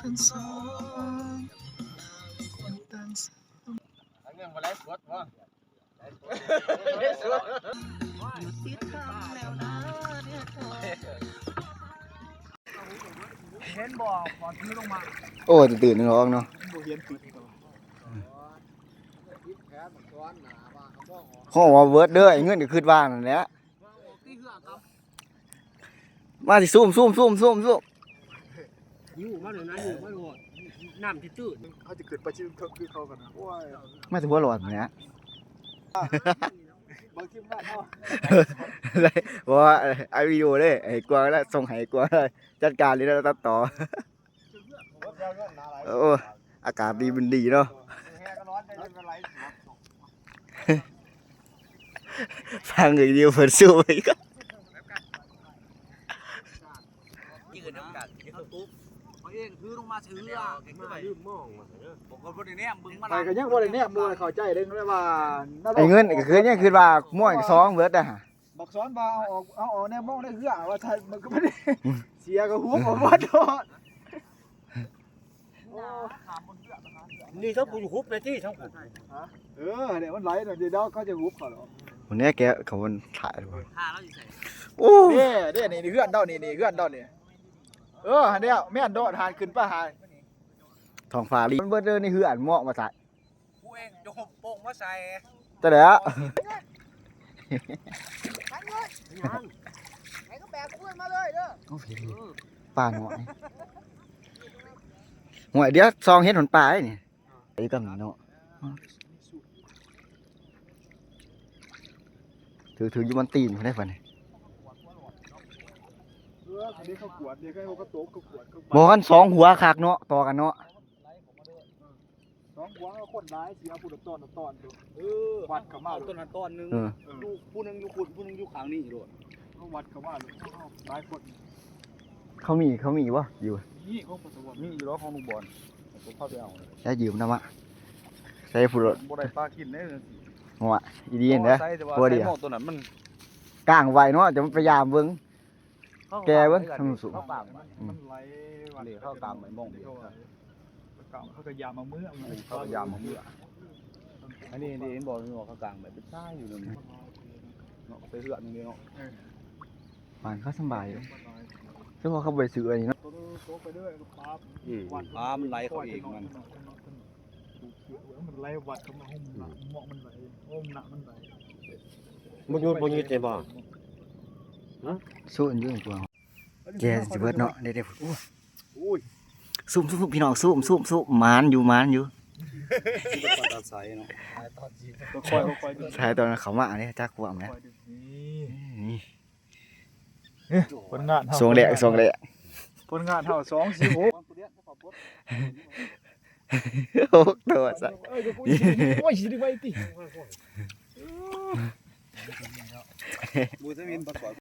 ທັງສອງຄົນຕ່າງ ອັນນີ້ບໍ່ໄລຟ໌ສົດບໍ່? ເຫັນບໍ່ວ່າຖືລົງມາ? ໂອ້ຍ ຕື່ນໆ ອອກເນາະ ບໍ່ເຫັນຕິດ. ເຂົາວ່າເວີດເດີ ໄອ້ເງິນກໍຄິດວ່ານັ້ນແຫຼະ. ມາຊິຊູມ ຊູມ ຊູມ ຊູມ ຊູມ ຍູ້ມາໂລດນະ ຍູ້ມາໂລດ ນ້ຳຊິຕື້ນ ເຮົາຈະຂຶ້ນໄປຊິເທິງຄືເຂົາກັນນະ. ໂອ້ຍ ມາຊິຫົວຫຼອດແຫຼະ ເບິ່ງທີມງານເຮົາ ເພາະວ່າ ເອົາວິດີໂອເດ້ ໃຫ້ກວາງແລ້ວ ສົ່ງໃຫ້ກວາງ ຈັດການເລີຍ ຕັດຕໍ່. ໂອ້ ອາກາດດີ ມັນດີເນາະ ຟັງວິດີໂອເພິ່ນສູ້ໄປກ່ອນ. ຢືນນຳກັນ ເຂົາຕົກ ເຂົາເອງຖືລົງມາເທື່ອ ມາລືມມອງວ່າຊັ້ນເດີ ບໍ່ ກໍບໍ່ໄດ້ແນມເບິ່ງມາ ຂ້ອຍກໍຍັງບໍ່ໄດ້ແນມ ບໍ່ໄດ້ເຂົ້າໃຈເດ້ ແຕ່ວ່າ ໄອ້ເງິນກໍຄືຍັງຄິດວ່າມ່ວນສອງເບິດນະ. ບັກສອນວ່າເອົາອອກ ເອົາອອກແນວມອງໃນເຮືອວ່າຊັ້ນ ມັນກໍບໍ່ໄດ້ ເສຍກໍຫຸບເອົາໝົດໂລດ. ນີ້ທັງຜູ້ຫຸບແມ່ນຕິ ທັງຜູ້ ຮະ ເອີ ອັນນີ້ມັນໄຫຼນະ ດຽວເຂົາຈະຫຸບເຂົາດອກ ຄົນນີ້ແກເຂົາມັນຖ່າຍ ທ່າລາວຢູ່ໃສ? ໂອ້ ເດ້ ເດ້ ນີ້ ນີ້ເຮືອນເຈົ້ານີ້ ນີ້ເຮືອນເຈົ້ານີ້ ເອີ ຫັ້ນແຫຼະ ແມ່ນໂດດ ຫານຂຶ້ນໄປຫາ ທ້ອງຟ້າລີ ມັນເບິດເດີ ນີ້ເຮືອນເມາະວ່າຊັ້ນ. ກູເອງຈະຫົບໂປ່ງມາໃສ່ ຈະແລ້ວ ໃຜກໍແບກເພື່ອນມາເລີຍເດີ ໂອ້ຍ ປານ້ອຍ ຫ້ວຍ ດຽວຊອງເຫັນຫົນປາໄດ໋ນີ້ ໄອ້ກຳນີ້ເນາະ ຖື ຖືຢູ່ມັນຕີນພຸ້ນເດ້ບັດນີ້ ເອີ ຄັນເດ້ເຂົາກວດເດ້ ເຂົາກໍຕົກ ເຂົາກວດ ເຂົາກວດ ບໍ່ ຄັນສອງຫົວຄັກເນາະ ຕໍ່ກັນເນາະ. ສອງຫົວ ເອົາຄົນຫຼາຍ ຊິເອົາຜູ້ລະຕອນລະຕອນໂລດ ເອີ ວັດເຂົ້າມາ ເອົາໂລດ ຕົ້ນນັ້ນຕອນໜຶ່ງ ເອີ ຢູ່ຜູ້ໜຶ່ງຢູ່ພຸ້ນ ຜູ້ໜຶ່ງຢູ່ຂ້າງນີ້ໂລດ ເອົາວັດເຂົ້າມາໂລດ ເຮົາຫຼາຍຄົນ ເຂົາມີ ເຂົາມີບໍ່ຢູ່ ນີ້ຂອງປະສະຫວັນ ມີຢູ່ດອກຂອງລຸງບອນ ເຂົາພາໄປເອົາ ແລ້ວຢືມນຳມາ ໃສ່ຜູ້ລະ ບໍ່ໄດ້ປາກິນເດ້ ຫົວ ອີ່ດີຫັ້ນເດ້ ໃສ່ແຕ່ວ່າ ບໍ່ດີ ໃສ່ໝໍ້ຕົວນັ້ນມັນ ກາງໄວ້ເນາະ ຈະໄປຢາມເບິ່ງ ແກ່ເບິ່ງ ເຂົາກາງໄວ້ ທາງສູງ ເຂົາກາງໄວ້ ອືມ ມັນໄຫຼວັດ ເຂົາກາງໄວ້ໝໍ້ດຽວ ເຂົາກາງ ເຂົາກໍຢາມເອົາເມືອ ເອີ ເຂົາກໍຢາມເອົາເມືອ ອັນນີ້ ນີ້ເຫັນບໍ່ ເຂົາກາງໄວ້ເປັນຊາຍຢູ່ນັ້ນເນາະ ໄປເຮືອນນີ້ເນາະ ເອີ ບ້ານເຂົາສຳບາຍຢູ່ ສະເພາະເຂົາບໍ່ໄດ້ຊື້ອັນນີ້ເນາະ ໂຕ ໂຕໄປເດີ ປາ ອືມ ປາມັນໄຫຼເຂົາເອງມັນ ມັນໄຫຼວັດເຂົ້າມາ ຫ້ອງເມາະມັນໄຫຼ ຫ້ອງນ້ຳມັນໄຫຼ ບໍ່ຢຸດ ບໍ່ຢຸດໃສ່ບໍ່ ຫະ ສູ້ຢູ່ກວ່າ ແກ່ຊິເບິດເນາະ ເດ້ໆ ໂອ້ຍ ໂອ້ຍ ຊຸ່ມໆ ພີ່ນ້ອງ ຊຸ່ມໆ ໝານຢູ່ ໝານຢູ່ ປາຕາໄຊເນາະ ຄ່ອຍໆ ຄ່ອຍໆ ຖ່າຍຕອນເຂົາມາເດ້ ຈັກຄວາມແຫຼະ ຄ່ອຍໆ ນີ້ ນີ້ ຜົນງານເຮົາ ຊ່ວງແລກ ຊ່ວງແລກ ຜົນງານເຮົາ ສອງ ສີ່ ຫົກ ຫົກໂຕຊະ ໂອ້ຍ ຊິໄດ້ໄວຕິ ບໍ່ຈະມີປາກອດ